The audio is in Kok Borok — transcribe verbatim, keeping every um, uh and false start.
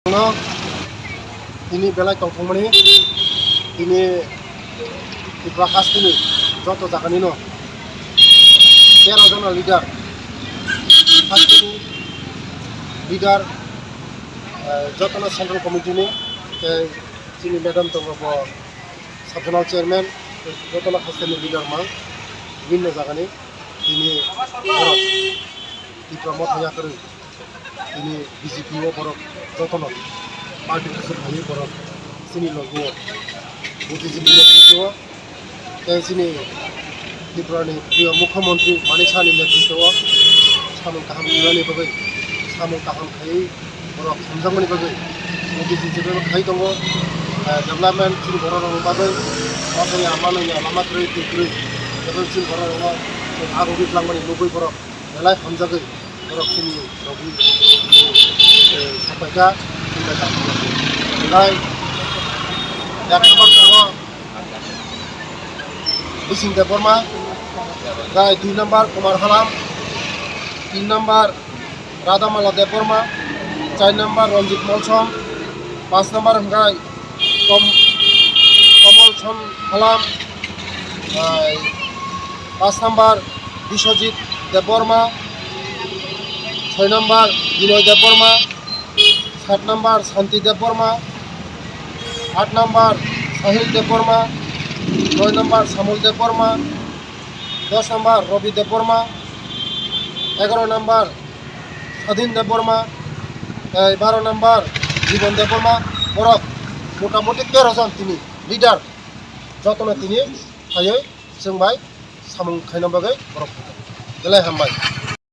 No, tini belai tongthokmani, tini Tripura hasteni joto jaganino tero jona leader, hasteni leader, eh, jotono central committee ni, tei chini madam tongo bo sub zonal chairman, jotono hasteni leader mang, bibinno jagani tini borok Tipra Motha yakarwi tini B J P o borok jotono party kusu phaiwi borok chini logi o Modi ji ni netrito o tei chini Tripura ni priyo Mukhyamantri Manik Saha ni netrito o samung kaham khlainani bagwi, samung kaham khaiwi borok hamjakmani bagwi Modi ji jephru khai tongo, eh, development chini borok rokni bagwi, masa ya mano ya lama kwrwi twi kwrwi, tei chini borok rokno agugwi twlangmani nugwi borok belai hamjagwi borok chini logi, eh, sapaikha, belai hamjagwi. Belai ek number tongo Bising Debbarma, belai dui number Kumar Halam, tin number Radhamala Debbarma, char number Ranjit Molsom, pas number hwnkhe Kom-, Komol Son Halam, ai, pas number Biswajit Debbarma, soi number Binoy Debbarma, sat number Santi Debbarma, at number Sahil Debbarma, noi number Samul Debbarma, dos number Robi Debbarma, egaro number Sadin Debbarma, tei baro number Jibon Debbarma, borok motamuti tero jon tini leader, jotono tini phaiwi chwng bai samung khaina bagwi borok belai hambai.